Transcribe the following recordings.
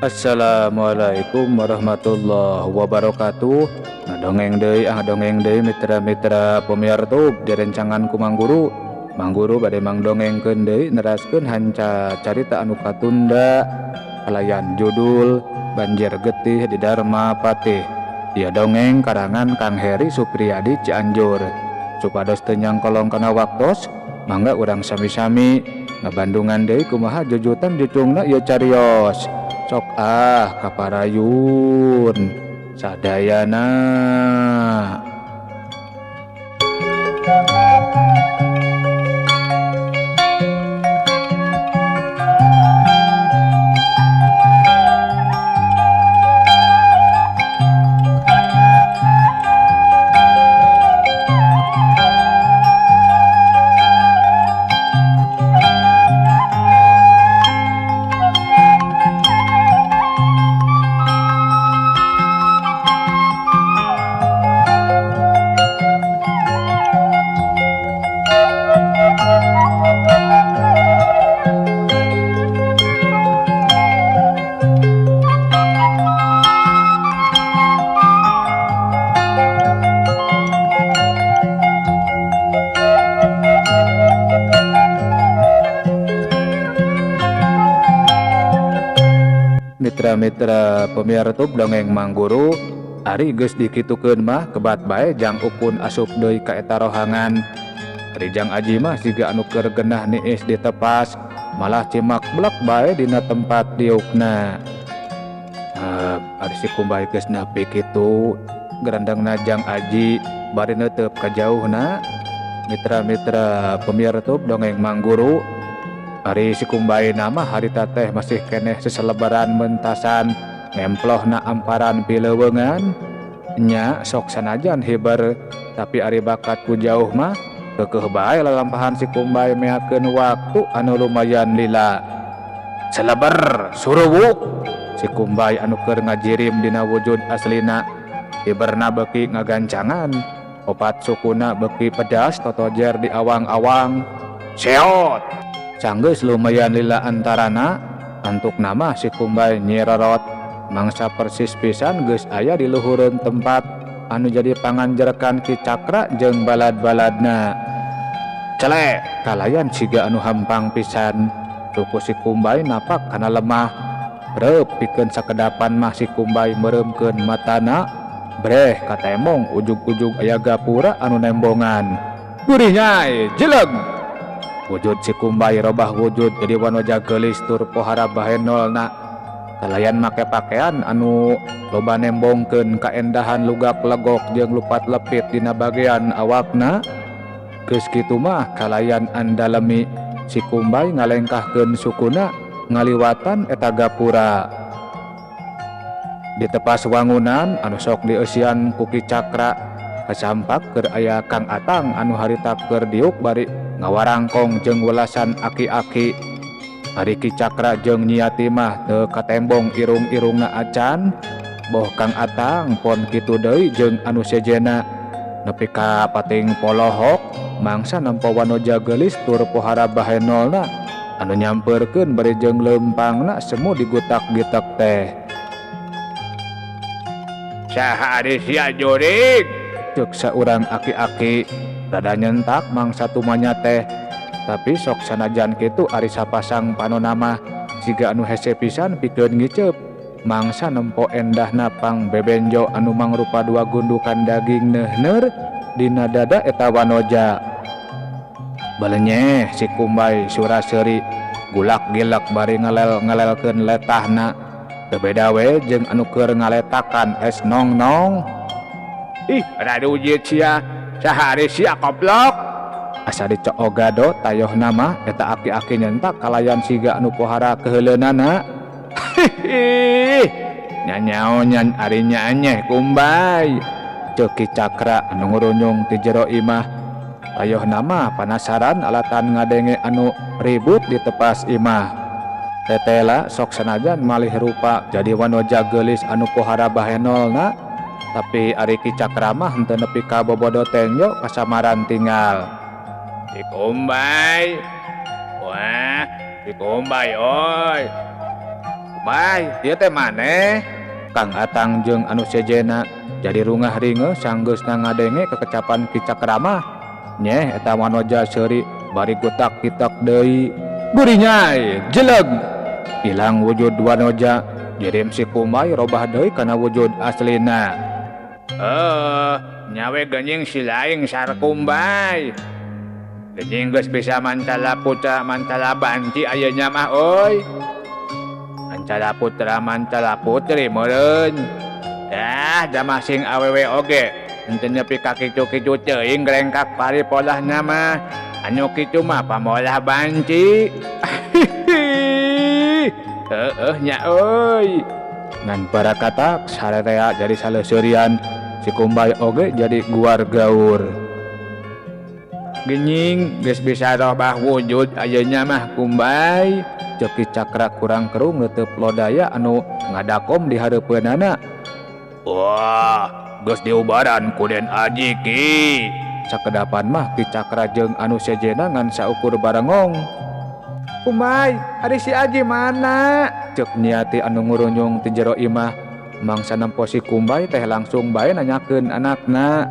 Assalamualaikum warahmatullahi wabarakatuh. Ngadongeng deui ah dongeng deui mitra-mitra pemirsa direncangan ku Mang Guru. Mang Guru bade mangdongengkeun deui neraskeun hanca carita anu katunda kalayan judul Banjir Getih di Dharma Patih. Ieu dongeng karangan Kang Heri Supriyadi Cianjur. Supados teu nyangkolong kana waktos, mangga urang sami-sami ngabandungan deui kumaha jujutan jucungna ieu carios. Sok ah kaparayun sadayana. Mitra-mitra pemirsa dongeng Mang Guru, ari geus dikitukeun mah kebat bae jang Ukun asup deui ka eta rohangan. Ari Jang Aji mah siga anu keur genah niis ditepas, malah cimak blek bae dina tempat diukna. Ari si Kumbay geus nepi kitu, gerendengna Jang Aji bari neuteup ka jauhna. Mitra-mitra pemirsa dongeng Mang Guru, ari si Kumbay nama harita teh masih keneh seselebaran mentasan ngemplohna amparan pileuweungan. Nya sok sanajan hiber, tapi ari bakat ku jauh mah keukeuh bae lalampahan si Kumbay meakeun waktu anu lumayan lila. Seleber suruwuk si Kumbay anu keur ngajirim dina wujud aslina, hiberna beuki ngagancangan, opat sukuna beuki pedas totojer di awang-awang. Seot sanggeus lumayan lila antarana, antuk nama si Kumbay nyirorot mangsa persis pisan geus aya di luhureun tempat anu jadi panganjerkan Ki Cakra jeung balad-baladna. Celek kalayan siga anu hampang pisan, suku si Kumbay napak kana lemah. Reup pikeun sakedapan mah si Kumbay meureumkeun matana, breh katemong ujug-ujug aya gapura anu nembongan. Gurih nyai jeleng. Wujud si Kumbay robah wujud jadi wanoja geulis tur pohara bahenolna. Kalayan make pakaian anu loba nembongkeun kaendahan lugak legok jeung lupat lepit dina bagian awakna. Geus kitu mah kalayan andalemi si Kumbay ngalengkahkeun sukuna ngaliwatan eta gapura. Di tepas wangunan anu sok dieusian ku Ki Cakra, kasampak keur aya Kang Atang anu harita keur diuk bari ngawarangkong jeung welasan aki-aki. Ari Ki Cakra jeung Nyi Yati mah teu katembong irung-irungna acan, boh Kang Atang pon kitu deui jeung anu sejena. Nepi ka pating polohok mangsa nempo wanoja geulis tur pohara bahenolna anu nyampeurkeun bari jeung leumpangna semu digutak-gitek teh. Saha ari sia jurig? Ceuk saurang aki-aki rada nyentak mangsa tumanya teh. Tapi sok sanajan kitu ari sapasang panona mah siga anu hese pisan pikeun ngiceup mangsa nempo endahna pang bebenjo anu mangrupa dua gundukan daging neuhneur dina dada eta wanoja. Balenyeh si Kumbay sura-seuri gulak-gilak bari ngelel-ngelelkeun letahna. Teu beda we jeung anu keur ngaletakan es nong-nong. Ih, rada ujit sia, saha ari sia goblok. Asa dicoog gado tayohna mah eta aki-aki nyentak kalayan siga anu pohara keheuleunana. Hihi, nyanyaonan ari nyanyeh Kumbay. Ceuk Ki Cakra anu ngurunyung ti jero imah. Tayohna mah panasaran alatan ngadenge anu ribut di tepas imah. Tetela sok sanajan malih rupa jadi wanoja geulis anu pohara bahenolna, tapi ari Ki Cakra mah henteu nepi ka bobodo tenjo kasamaran tinggal. Si Kumbay, wah, Si Kumbay oi. Bay, ieu teh maneh? Kang Atang jeung anu sejena jadi rungah ringe sanggeusna ngadenge kekecapan Ki Cakra mah. Nyeh eta wanoja seuri bari gutak kitak deui. Gurinyai, jeleg. Ilang wujud wanoja, jirim si Kumbay robah deui kana wujud aslina. Nyawe genying si laing Sarkumbay. Genying geus bisa mancala putra mancala banci ayeuna mah euy. Mancala putra mancala putri meureun. Dah jamah sing awewe oge henteu nepi ka kitu-kitu teuing rengkak pari polahna mah. Anu kitu mah pamolah banci. Heueuh nya euy. Ngan barakatak sarerea jadi saleseurian si Kumbay oge jadi guar gaur. Genying geus bisa robah wujud ayeuna mah Kumbay. Ceuk Ki Cakra kurang kerung neuteub lodaya anu ngadakom di hareupeunana. Wah, geus diubaran ku Den Aji ki. Sakedapan mah Ki Cakra jeung anu sejena ngan saukur barengong. Kumbay, ari si Aji mana? Ceuk Niati anu ngurunyung ti jero imah. Mangsa nempo si Kumbay teh langsung bae nanyakeun anakna.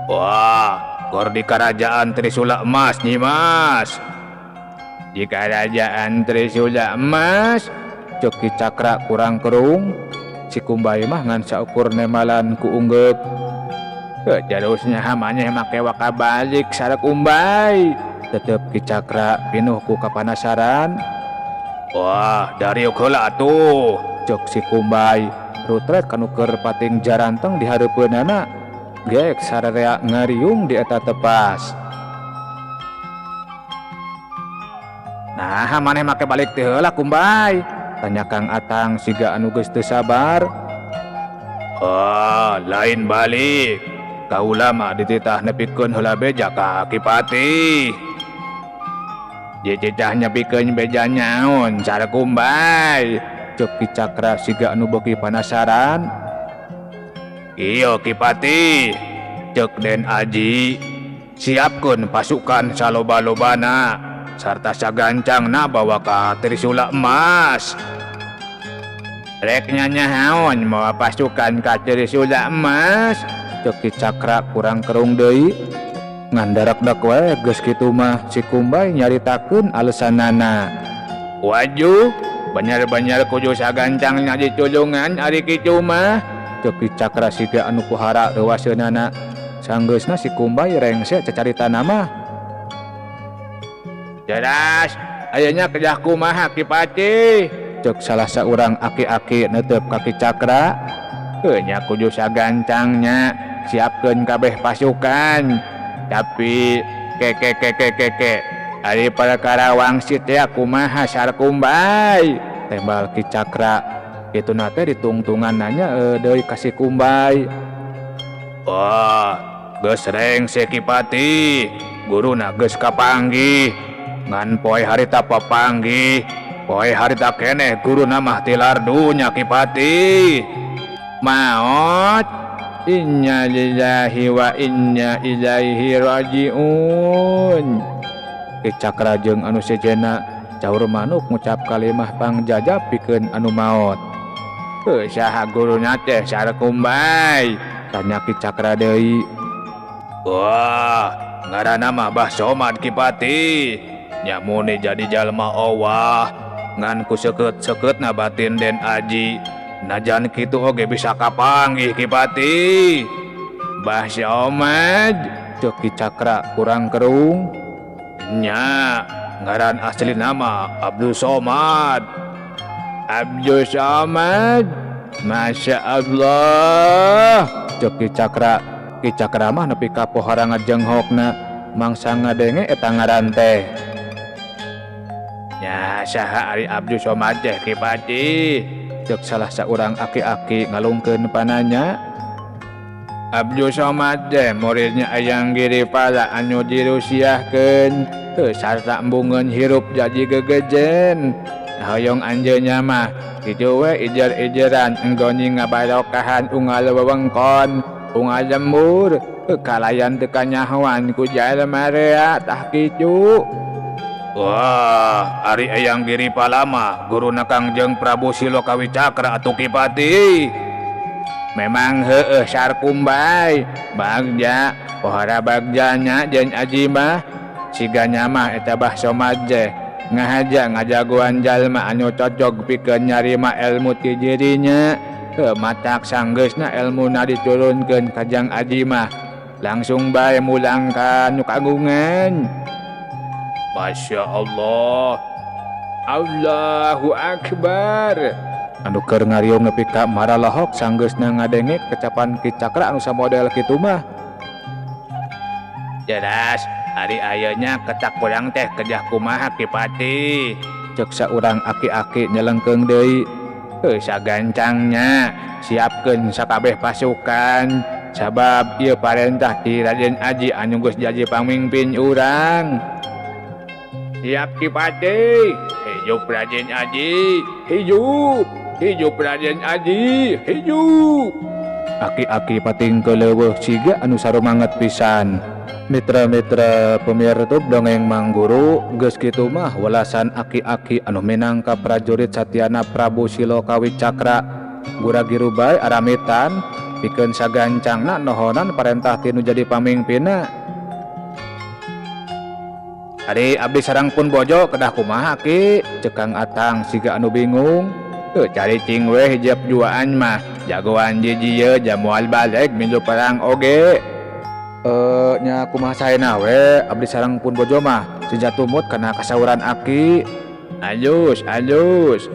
Wah, gor di kerajaan Trisula Emas nyi Mas. Di kerajaan Trisula Emas? Ceuk Ki Cakra kurang kerung. Si Kumbay mah ngan saukur nemalan ku unggeuk. Jalusnya maneh make waka balik Sarkumbay. Tetep Ki Cakra pinuh ku kapanasaran. Wah, dariuk heula atuh. Ceuk si Kumbay rutret kanu keur pating jaranteng di hareupeunana. Gek sararea ngariung di eta tepas. Nah, maneh make balik teh heula Kumbay? Tanya Kang Atang siga anu geus teu sabar. Ah, lain balik. Kaula mah dititah nepikeun heula beja ka Ki Patih. Dititah nepikeun beja nyaon Sarkumbay? Ceuk Ki Cakra siga anu beuki panasaran. Iyo Ki Patih, ceuk Den Aji, siapkeun pasukan saloba-lobana sarta sagancangna bawa ka Trisula Emas. Rek nyanyaon mawa pasukan ka Trisula Emas? Ceuk Ki Cakra kurang kerung deui. Ngan darakdak wae geus kitu mah si Kumbay nyaritakeun alesanana. Wajuh, banyar-banyar kudu sagancangna ditulungan ari kitu mah. Ceuk Ki Cakra siga anu kuhara reuaseunana. Sanggeusna si Kumbay rengse cacaritana mah. Jelas, ayeuna kedah kumaha Ki Patih? Ceuk salah saurang aki-aki neuteub ka Ki Cakra. Heuh nya kudu sagancangnya, siapkeun kabeh pasukan. Tapi ke ari perkara wangsit teh kumaha Sarkumbay? Tembal Ki Cakra. Kituna teh ditungtungan nanya deui ka si Kumbay. Wah, geus rengse Ki Patih, guruna geus kapanggih. Ngan poe harita papanggih, poe harita keneh guruna mah tilar dunya Ki Patih. Maot, inna lillahi wa inna ilaihi rajiun. Ki Cakra jeung anu sejena caur manuk ngucap kalimah pangjajab pikeun anu maot. Heuh, saha guruna teh Sarkumbay? Tanya Ki Cakra deui. Wah, ngaranna mah Bah Somad Ki Patih. Nyamune jadi jalma owah, ngan ku seukeut-seukeutna batin Den Aji. Najan kitu oge bisa kapanggih Ki Patih. Bah Somad, ceuk Ki Cakra kurang kerung. Nya, ngaran asli nama Abdul Somad. Abdul Somad, Masya Allah. Ceuk Ki Cakra. Ki Cakra mah nepi ka pohara ngajenghokna mangsa ngadenge eta ngaran teh. Nya saha ari Abdul Somad teh Ki Patih? Ceuk salah saurang aki-aki ngalungkeun pananya. Abdul Somad teh muridnya Eyang Giri Pala anu dirusiahkeun teu sarta embungeun hirup jadi gegejen. Hoyong anjeunna mah kitu we ijer-ijeran enggoni ngabarokahan unggal wewengkon unggal lembur kalayan teu kanyahoan ku jalma rea tah kitu. Wah, ari Eyang Giri Palama guruna Kangjeng Prabu Silokawi Cakra atuh Ki Patih. Memang heueuh Sarkumbay, bagja pohara bagjanya jeung aji mah siga nyamah eta Bah Somad teh ngahaja ngajagoan jalma anu cocok pikeun nyarima ilmu ti dirinya. Heuh matak sanggeusna elmuna diturunkeun ka Jang Aji mah langsung bae mulang ka nu kagungan. Masya Allah, Allahu Akbar. Anu keur ngariung nepi ka maralohok sanggeusna ngadenge kecapan Ki Cakra anu samodel kitu mah. Jelas, ari ayeuna ketak urang teh kejah kumaha Ki Patih. Ceuk saurang aki-aki nyelengkeung deui. Heuh sagancangnya, siapkeun sakabeh pasukan sabab ieu parentah ti Raden Aji anu geus jadi pamimpin urang. Siap Ki Patih, hidup Raden Aji, hidup, hidup Raden Aji, hidup. Aki-aki pating keleuweuh siga anu sarumanget pisan. Mitra-mitra pemirsa dongeng Mangguru geus kitu mah welasan aki-aki anu minangka prajurit Satyana Prabu Silokawi Cakra gura-giru bae aramitan pikeun sagancangna nohonan parentah ti nu jadi pamingpinna. Ari abdi sareng pun bojo kedah kumaha Ki? Ceuk Kang Atang siga anu bingung. Teu cari cing weh hijab juaan mah jagoan jiji ye jamual balik milu perang oge. Nya kumaha saena we abdi sareng pun bojo mah sija tumut kana kasauran aki. Alus alus.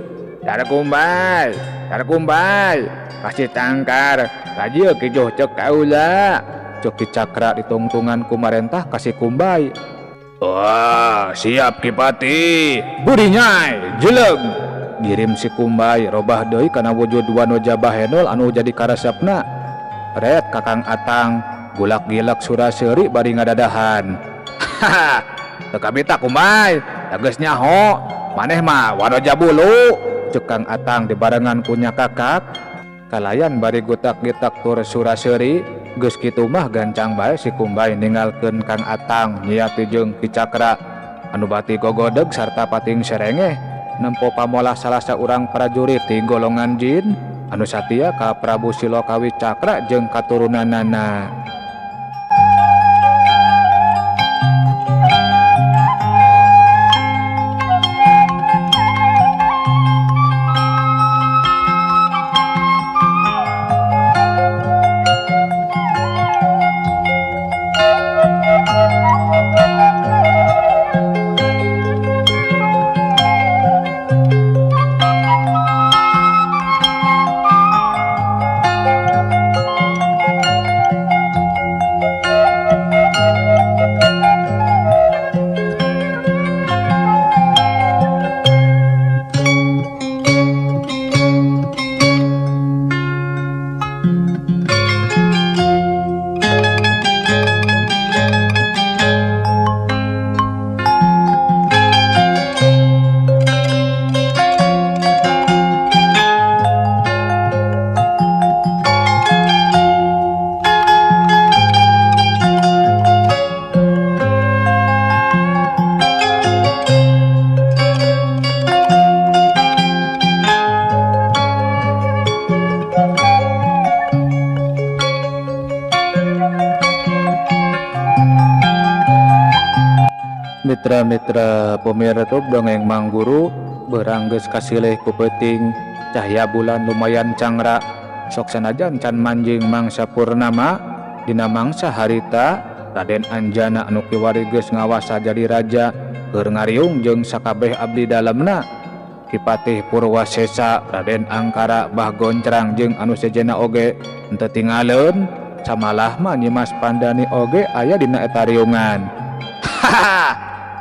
Sarkumbal, sarkumbal, kasih tangkar, kajieu kijuh ceuk kaula. Ceuk Ki Cakra ditungtungan ku marentah kasih kumbay. Wah, siap Ki Patih. Burinyai, jeleng. Girim si Kumbay robah deui kana wujud Wanoja Bahenol anu jadi karesepna. Ret Kakang Atang gulak-gilak sura-seuri bari ngadadahan. Haha, teu kabita Kumbay, geus nyaho. Maneh mah Wanoja bulu. Ceuk Kang Atang dibarengan ku nyakakak. Kalayan bari gutak-gitak tur sura-seuri. Geus kitu mah gancang bae si Kumbay ninggalkeun Kang Atang nyiati jeung Ki Cakra anu bati gogodeg sarta pating serengeh nempo pamolah salah saurang prajurit ti golongan jin anu satia ka Prabu Silokawi Cakra jeung katurunanana. Mitra-mitra pemirsa dongeng Mangguru beurang geus kasilih ku peuting cahya bulan lumayan cangra sok sanajan can manjing mangsa purnama dina mangsa harita Raden Anjana anu kiwari geus ngawasa jadi raja keur ngariung jeung sakabeh abdi dalemna. Ki Patih Purwasesa Raden Angkara Bah Goncrang jeung anu sejenna oge henteu tingaleun samalah mah Nyimas Pandani oge aya dina eta riungan. Hahaha,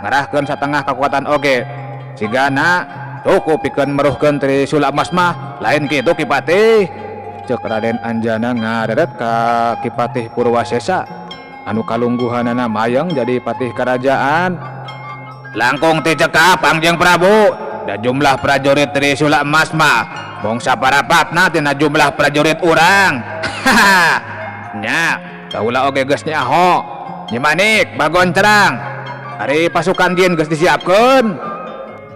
ngarahkeun satengah kakuatan oge sigana cukup pikeun meruhkeun Trisula Emas mah lain kitu Ki Patih. Ceuk Raden Anjana ngareret ka Ki Patih Purwasesa anu kalungguhanana mayeng jadi patih kerajaan. Langkung ti cekap Kangjeng Prabu da jumlah prajurit Trisula Emas mah mung saparapatna tina jumlah prajurit urang. Hahaha, nya kaula oge geus nyaho. Nyi Manik Bagoncerang Ari pasukan jin geus disiapkeun.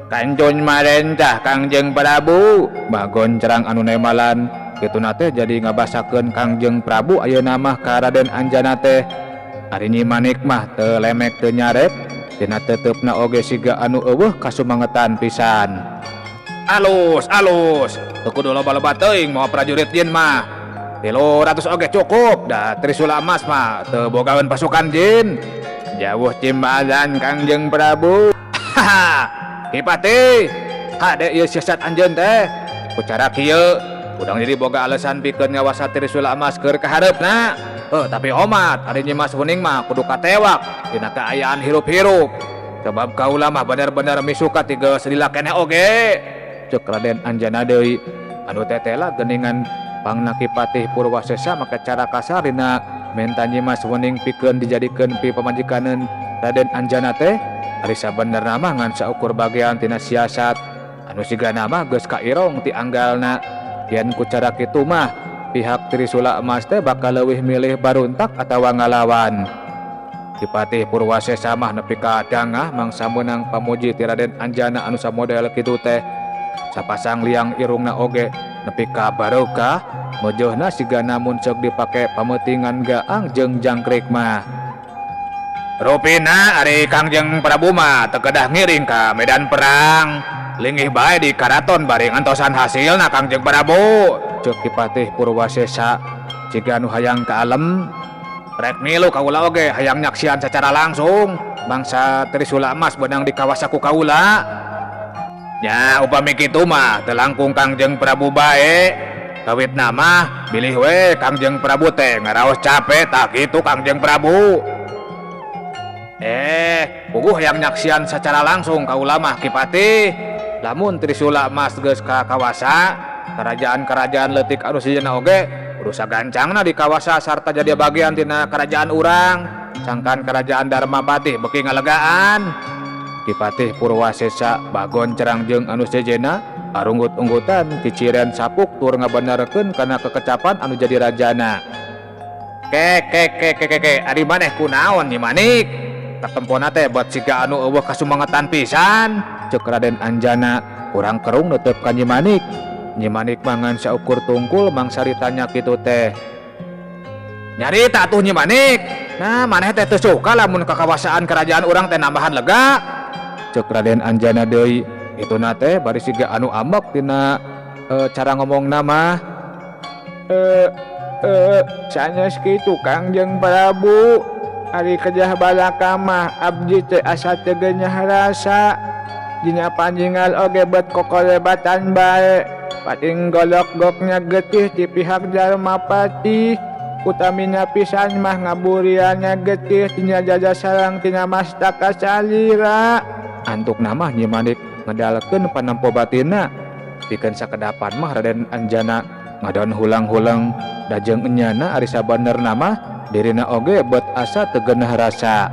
Kancun marentah Kangjeng Prabu. Bagoncerang anu nemalan kituna teh jadi ngabasakeun Kangjeng Prabu ayeuna mah ka Raden Anjana teh. Ari Nyi Manik mah teu lemek teu nyarek dina teuteup-na oge siga anu eueuh kasumangetan pisan. Alus, alus. Teu kudu loba-loba teuing mawa prajurit jin mah. 300 oge cukup da Trisula Emas mah teu bogaeun pasukan jin. Jawuh cimbalan Kangjeng Prabu. Haha, Ki Patih, hade ieu siasat anjeun teh. Ku cara kieu, urang jadi boga alasan pikeun ngawasa Trisula Emas keur kahareupna. Heuh, tapi omat ari Nyi Mas Wening mah kudu katewak dina kaayaan hirup-hirup. Sebab kaula mah bener-bener misuka ti geus lila keneh oge. Ceuk Raden Anjana deui. Anu tetela geuningan pangna Ki Patih Purwasesa make cara kasar dina menta Nyi Mas Wening pikeun dijadikeun pi pamajikaneun Raden Anjana teh. Ari sabenerna mah ngan saukur bagean tina siasat anu sigana mah geus kairong ti anggalna. Yen ku cara kitu mah pihak Trisula Emas teh bakal leuwih milih baruntak atawa ngalawan. Ki Patih Purwasesa mah nepi ka dangah mangsa meunang pamuji ti Raden Anjana anu samodel kitu teh. Sapasang liang irungna oge nepi ka barokah mejeuhna sigana mun ceuk dipake pameutingan gaang jeung jangkrik mah. Rupina ari Kangjeng Prabu mah teu kedah ngiring ka medan perang. Linggih bae di karaton bari ngantosan hasilna Kangjeng Prabu. Ceuk Ki Patih Purwasesa siga nu hayang ka alem. Rek milu kaula oge hayang nyaksian secara langsung bangsa Trisula Emas beunang dikawasa ku kaula. Nya upami kitu mah teu langkung Kangjeng Prabu bae. Kawitna mah bilih we Kangjeng Prabu teh ngaraos cape tah kitu Kangjeng Prabu. Puguh hayang nyaksian secara langsung kaula mah Ki Patih. Lamun Trisula Emas geus ka kawasa, kerajaan-kerajaan leutik anu sejenna oge kudu sagancangna dikawasa sarta jadi bagian tina kerajaan urang. Sangkan kerajaan Dharmapati beuki ngalegaan. Ki Patih Purwasesa bagon cerang jeung anu sejenna arunggut-unggutan kiciren sapuk tur ngabenerkeun kana kekecapan anu jadi rajana. Ke ke ke ke ke, ke. Ari maneh kunaon Nyi Manik? Katempona teh buat siga anu eueuh kasumangetan pisan. Ceuk Raden Anjana kurang kerung neuteub ka Nyi Manik. Nyi Manik mah ngan saukur tungkul mangsa ditanya kitu teh. Nyarita atuh Nyi Manik. Nah, maneh teh teu suka lamun kakawasaan kerajaan urang teh nambahan lega. Ceuk Raden Anjana deui. Ituna teh bari siga anu ambek tina cara ngomongna mah. Sanes kitu Kangjeng Prabu. Ari kejah balaka mah abdi teh asa teu geunah rasa. Dina panjingal oge bet kokolebatan bae. Pating golok-goknya getih ti pihak Dharmapati. Utamina pisan mah ngaburiannya getih tina jajah sarang tina mastaka salira. Antukna mah Nyi Manik ngedalkeun panampo batinna. Pikeun sakedapan mah Raden Anjana ngadon hulang-hulang dajeng enyana ari sabenerna mah dirina oge bet asa teu geunah rasa.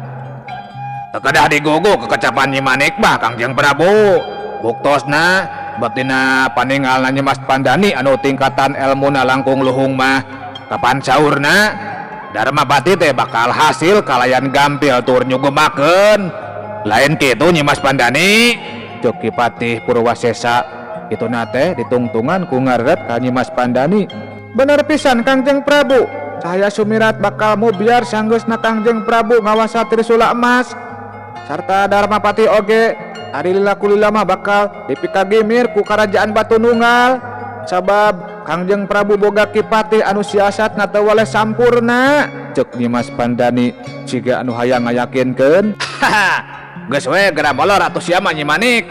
Teu kedah digugu kekecapan Nyi Manik mah Kangjeng Prabu. Buktosna bet dina paningalna Nyi Mas Pandani anu tingkatan elmuna langkung luhung mah kapan saurna Dharmapati teh bakal hasil kalayan gampil tur nyugemakeun. Lain kitu Nyi Mas Pandani? Ceuk Ki Patih Purwasesa. Kituna teh ditungtungan ku ngaret ka Nyi Mas Pandani. Bener pisan Kangjeng Prabu. Cahaya sumirat bakal mubiar sanggeusna Kangjeng Prabu ngawasa Trisula Emas. Sarta Dharmapati oge ari lila kulila mah bakal dipikagimir ku karajaan Batu Nunggal. Sabab Kangjeng Prabu boga Ki Patih anu siasatna teu weleh sampurna. Ceuk Nyi Mas Pandani siga anu hayang ngayakinkeun. Geus we geura molor atuh sia mah Nyi Manik.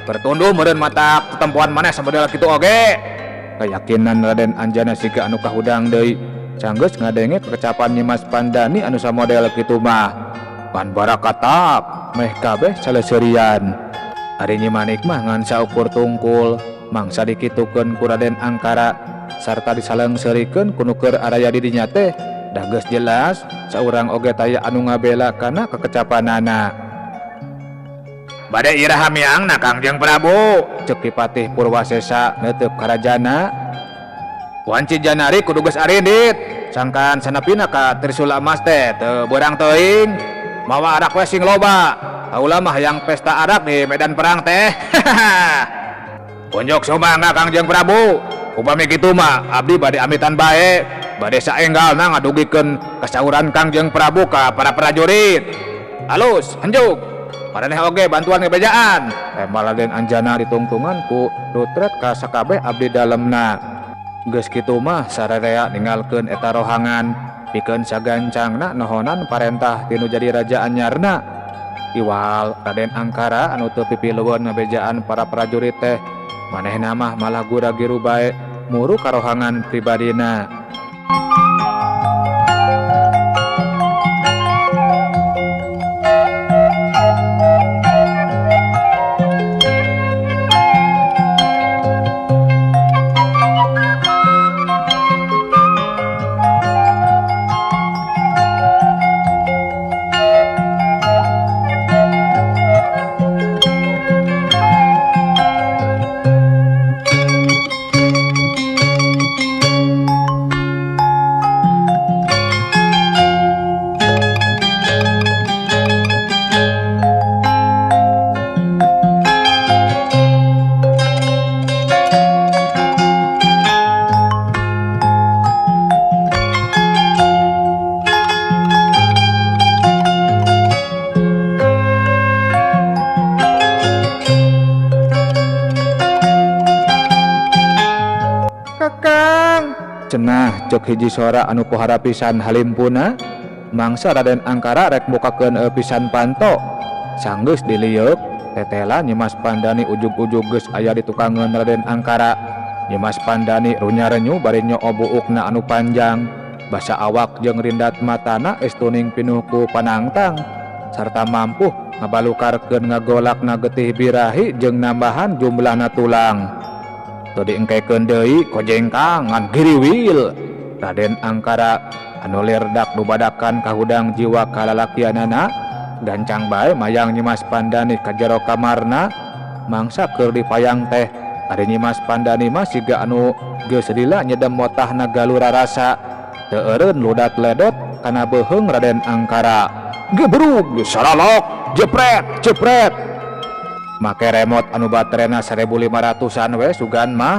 Bertunduh meureun mata tetempoan maneh samodel kitu oge. Kayakinan Raden Anjana siga anu kahudang deui. Sanggeus ngadenge kekecapan Nyi Mas Pandani anu samodel kitu mah. Pan barakatak meh kabeh saleseurian. Ari Nyi Manik mah ngan saukur tungkul mangsa dikitukeun ku Raden Angkara sarta disalengseurikeun ku nu keur araya di dinya teh. Da geus jelas saurang oge taya anu ngabela kana kekecapanana. Bade iraha miangna Kangjeng Prabu? Ceuk Ki Patih Purwasesa neuteub karajana. Wanci janari kudu geus arindit. Sangkan sanapina ka Trisula Emas teh teu beurang teuing. Mawa arak we sing loba. Kaula mah hayang pesta arak di medan perang teh. Unjuk sumangga Kangjeng Prabu. Upami kitu mah abdi bade amitan bae, bade saenggalna ngadugikeun kasauran Kangjeng Prabu ka para prajurit. Alus, henjuk. Maraneh oge bantuan ngebejaan. Tema Raden Anjana ditungtungan ku rutret ka sakabeh abdi dalemna. Geus kitu mah sararea ninggalkeun eta rohangan, pikeun sagancangna nohonan parentah ti nu jadi raja anyarna. Iwal Raden Angkara anu teu pipilueun ngabejaan para prajurit teh, manehna mah malah gura-giru bae muru ka rohangan pribadina. Kakang, cenah cek hiji sora anu pohara pisan halimpuna. Mangsa Raden Angkara rek mukakeun pisan panto. Sanggeus dilieuk, tetela Nyimas Pandani ujug-ujug geus aya di tukangeun Raden Angkara. Nyimas Pandani runya-renyu bari nyoo buukna anu panjang. Basa awak jeung rindat matana geus tuning pinuh ku panangtang sarta mampuh ngabalukarkeun ngagolakna getih birahi jeung nambahan jumlahna tulang. Teu diengkekeun deui kojengkang ngan giriwil. Raden Angkara anu lerdak dubadakan kahudang jiwa kalalakianana gancang bae mayang Nyimas Pandani ka jero kamarna. Mangsa keur dipayang teh ari Nyimas Pandani mah siga anu geus lila nyedem motahna galura rasa. Teu eureun ludat ledot kana beuheung Raden Angkara. Gebrug saralok jepret jepret. Make remote anu baterena 1500-an we sugan mah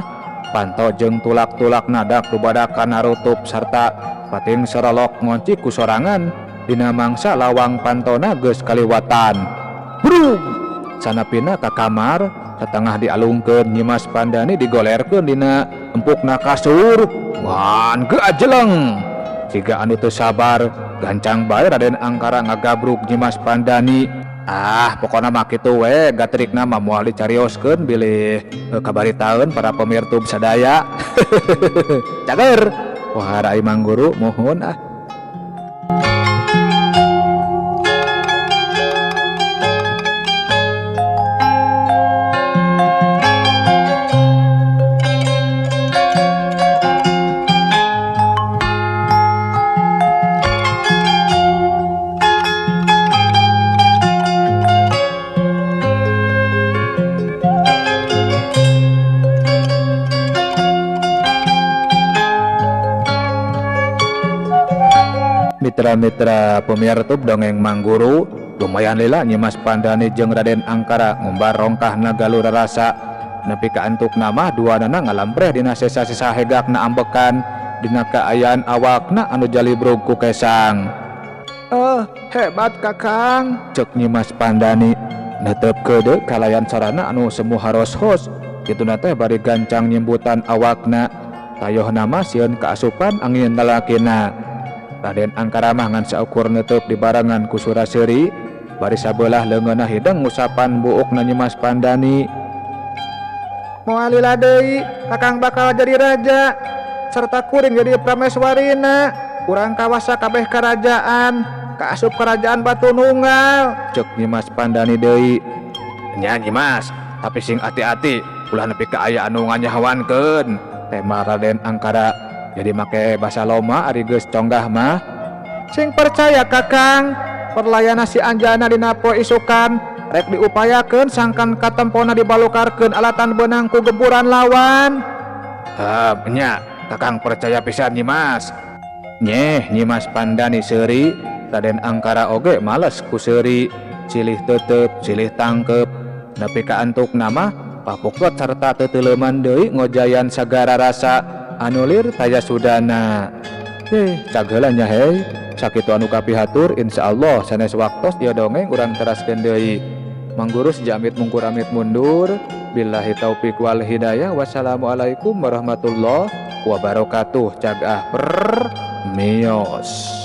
panto jeung tulak-tulak nadak dubadakan narutup sarta pating sorolok ngonci ku sorangan dina mangsa lawang pantona geus kaliwatan. Brug sanapina ka kamar satengah dialungkeun Nyimas Pandani digolerkeun dina empukna kasur ngan geajeleng. Siga anu teu sabar gancang bae Raden Angkara ngagabrug Nyimas Pandani. Ah, pokona mah kitu we, gatrikna mah moal dicarioskeun bilih kabaritaeun para pemirtub sadaya. Cager. Wah, rai Mang Guru mohon ah. Mitra-mitra pemirtub dongeng Mangguru, lumayan lila Nyimas Pandani jeung Raden Angkara ngumbar rongkahna galur rasa. Nepi ka antukna mah duanana ngalampreh dina sesa-sesa hegakna ambekan dina kaayaan awakna anu jalibrug ku kesang. Hebat Kakang, cek Nyimas Pandani. Netep keudeuh kalayan sarana anu semu haros-hos. Kituna teh bari gancang nyimbutan awakna. Tayohna mah sieun kaasupan angin lalakina. Raden Angkara mah ngan saukur neuteuk dibarengan ku sura-seuri, bari sabelah leungeunna hideng ngusapan buukna Nyimas Pandani. Moal lila deui, Kakang bakal jadi raja sarta kuring jadi prameswarina. Urang kawasa kabeh karajaan, kaasup kerajaan Batu Nunggal, cek Nyimas Pandani deui. Nya Nyimas, tapi sing ati-ati ulah nepi ka aya anu nganyahoankeun, tema Raden Angkara. Jadi make basa loma ari geus conggah mah. Sing percaya Kakang, perlayana si Anjana dina poe isukan rek diupayakeun sangkan katempona dibalukarkeun alatan beunang ku gempuran lawan. Nya, Kakang percaya pisan Nyimas. Nyeh Nyimas Pandani seuri Raden Angkara oge males ku seuri silih tetep silih tangkep nepi ka antukna mah papokot sarta teteleuman deui ngojayan sagara rasa anu lir taya sudana. Cag heula nya hei sakitu anu kapihatur insyaallah sanes waktos ieu dongeng urang teraskeun deui. Manggurus jamit mungkur amit mundur billahi taufik wal hidayah wassalamualaikum warahmatullahi wabarakatuh. Cag ah per mios.